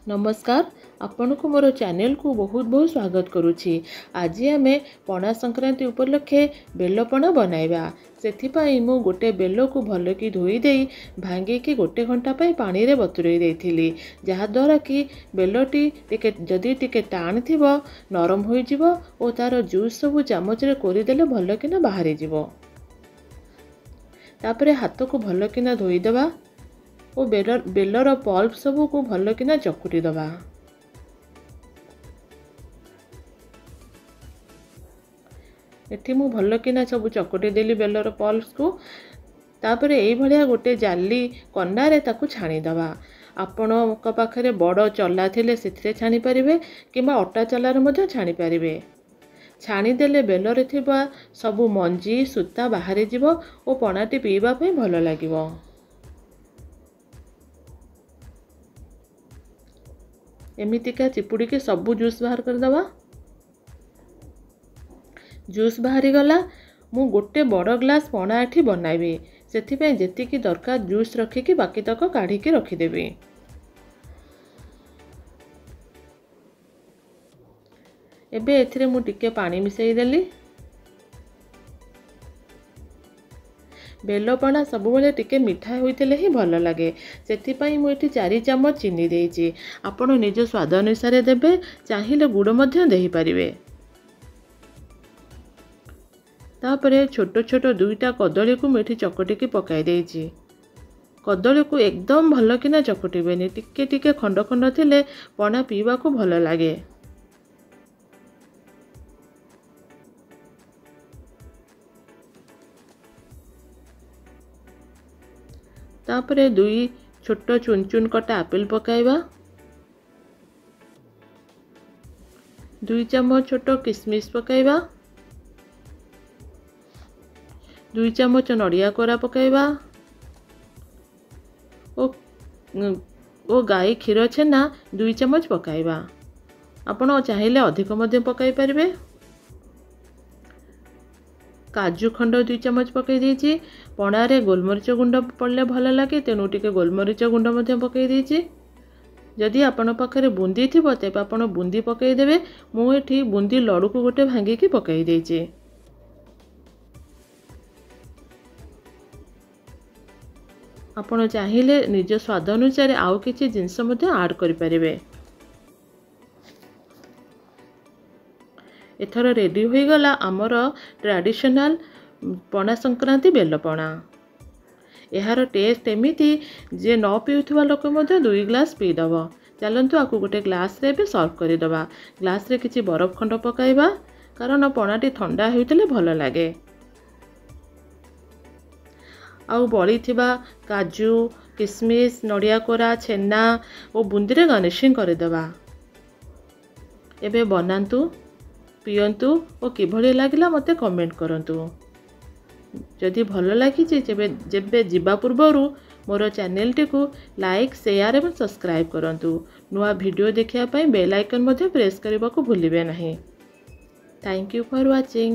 ନମସ୍କାର, ଆପଣଙ୍କୁ ମୋର ଚ୍ୟାନେଲକୁ ବହୁତ ବହୁତ ସ୍ୱାଗତ କରୁଛି। ଆଜି ଆମେ ପଣା ସଂକ୍ରାନ୍ତି ଉପଲକ୍ଷେ ବେଲପଣା ବନାଇବା। ସେଥିପାଇଁ ମୁଁ ଗୋଟେ ବେଲକୁ ଭଲକି ଧୋଇ ଦେଇ ଭାଙ୍ଗିକି ଗୋଟେ ଘଣ୍ଟା ପାଇଁ ପାଣିରେ ବତୁରେଇ ଦେଇଥିଲି, ଯାହାଦ୍ୱାରା କି ବେଲଟି ଟିକେ ଯଦି ଟିକେ ଟାଣ ଥିବ ନରମ ହୋଇଯିବ ଓ ତା'ର ଜୁସ୍ ସବୁ ଚାମଚରେ କୋରିଦେଲେ ଭଲକିନା ବାହାରିଯିବ। ତାପରେ ହାତକୁ ଭଲକିନା ଧୋଇଦେବା ଓ ବେଲର ପଲ୍ପ ସବୁକୁ ଭଲକିନା ଚକୁଟି ଦେବା। ଏଠି ମୁଁ ଭଲକିନା ସବୁ ଚକୁଟି ଦେଲି ବେଲର ପଲ୍ପସକୁ। ତାପରେ ଏଇଭଳିଆ ଗୋଟେ ଜାଲି କନାରେ ତାକୁ ଛାଣିଦେବା। ଆପଣଙ୍କ ପାଖରେ ବଡ଼ ଚଲା ଥିଲେ ସେଥିରେ ଛାଣିପାରିବେ କିମ୍ବା ଅଟା ଚଲାରେ ମଧ୍ୟ ଛାଣିପାରିବେ। ଛାଣିଦେଲେ ବେଲରେ ଥିବା ସବୁ ମଞ୍ଜି ସୂତା ବାହାରିଯିବ ଓ ପଣାଟି ପିଇବା ପାଇଁ ଭଲ ଲାଗିବ। ଏମିତିକା ଚିପୁଡ଼ିକି ସବୁ ଜୁସ୍ ବାହାର କରିଦେବା। ଜୁସ୍ ବାହାରିଗଲା। ମୁଁ ଗୋଟେ ବଡ଼ ଗ୍ଲାସ୍ ପଣା ଏଠି ବନାଇବି, ସେଥିପାଇଁ ଯେତିକି ଦରକାର ଜୁସ୍ ରଖିକି ବାକି ତକ କାଢ଼ିକି ରଖିଦେବି। ଏବେ ଏଥିରେ ମୁଁ ଟିକେ ପାଣି ମିଶାଇ ଦେଲି। ବେଲପଣା ସବୁବେଳେ ଟିକେ ମିଠା ହୋଇଥିଲେ ହିଁ ଭଲ ଲାଗେ, ସେଥିପାଇଁ ମୁଁ ଏଠି 4 ଚାମଚ ଚିନି ଦେଇଛି। ଆପଣ ନିଜ ସ୍ୱାଦ ଅନୁସାରେ ଦେବେ, ଚାହିଁଲେ ଗୁଡ଼ ମଧ୍ୟ ଦେଇପାରିବେ। ତାପରେ ଛୋଟ ଛୋଟ 2ଟା କଦଳୀକୁ ମୁଁ ଏଠି ଚକଟିକି ପକାଇ ଦେଇଛି। କଦଳୀକୁ ଏକଦମ ଭଲକିନା ଚକଟିବେନି, ଟିକେ ଟିକେ ଖଣ୍ଡ ଖଣ୍ଡ ଥିଲେ ପଣା ପିଇବାକୁ ଭଲ ଲାଗେ। ତାପରେ 2 ଛୋଟ ଚୁନ ଚୁନ କଟା ଆପେଲ ପକାଇବା, 2 ଚାମଚ ଛୋଟ କିସମିସ୍ ପକାଇବା, 2 ଚାମଚ ନଡ଼ିଆ କୋରା ପକାଇବା ଓ ଗାଈ କ୍ଷୀର ଛେନା 2 ଚାମଚ ପକାଇବା। ଆପଣ ଚାହିଁଲେ ଅଧିକ ମଧ୍ୟ ପକାଇ ପାରିବେ। କାଜୁ ଖଣ୍ଡ 2 ଚାମଚ ପକାଇ ଦେଇଛି। ପଣାରେ ଗୋଲମରିଚ ଗୁଣ୍ଡ ପଡ଼ିଲେ ଭଲ ଲାଗେ, ତେଣୁ ଟିକେ ଗୋଲମରିଚ ଗୁଣ୍ଡ ମଧ୍ୟ ପକାଇ ଦେଇଛି। ଯଦି ଆପଣଙ୍କ ପାଖରେ ବୁନ୍ଦି ଥିବ ତେବେ ଆପଣ ବୁନ୍ଦି ପକାଇଦେବେ। ମୁଁ ଏଠି ବୁନ୍ଦି ଲଡ଼ୁକୁ ଗୋଟେ ଭାଙ୍ଗିକି ପକାଇ ଦେଇଛି। ଆପଣ ଚାହିଁଲେ ନିଜ ସ୍ୱାଦ ଅନୁସାରେ ଆଉ କିଛି ଜିନିଷ ମଧ୍ୟ ଆଡ଼୍ କରିପାରିବେ। ଏଥର ରେଡ଼ି ହୋଇଗଲା ଆମର ଟ୍ରାଡ଼ିସନାଲ୍ ପଣା ସଂକ୍ରାନ୍ତି ବେଲପଣା। ଏହାର ଟେଷ୍ଟ ଏମିତି ଯେ ନ ପିଉଥିବା ଲୋକ ମଧ୍ୟ 2 ଗ୍ଲାସ୍ ପିଇଦେବ। ଚାଲନ୍ତୁ ଆକୁ ଗୋଟେ ଗ୍ଲାସ୍ରେ ଏବେ ସର୍ଭ କରିଦେବା। ଗ୍ଲାସ୍ରେ କିଛି ବରଫ ଖଣ୍ଡ ପକାଇବା, କାରଣ ପଣାଟି ଥଣ୍ଡା ହେଉଥିଲେ ଭଲ ଲାଗେ। ଆଉ ବଳିଥିବା କାଜୁ, କିସମିସ୍, ନଡ଼ିଆ କୋରା, ଛେନା ଓ ବୁନ୍ଦିରେ ଗାର୍ନିସିଂ କରିଦେବା। ଏବେ ବନାନ୍ତୁ, ପିଅନ୍ତୁ ଓ କିଭଳି ଲାଗିଲା ମୋତେ କମେଣ୍ଟ କରନ୍ତୁ। ଯଦି ଭଲ ଲାଗିଛି ଯେବେ ଯିବା ପୂର୍ବରୁ ମୋର ଚ୍ୟାନେଲଟିକୁ ଲାଇକ୍, ସେୟାର ଏବଂ ସବସ୍କ୍ରାଇବ୍ କରନ୍ତୁ। ନୂଆ ଭିଡ଼ିଓ ଦେଖିବା ପାଇଁ ବେଲ୍ ଆଇକନ୍ ମଧ୍ୟ ପ୍ରେସ୍ କରିବାକୁ ଭୁଲିବେ ନାହିଁ। Thank you for watching.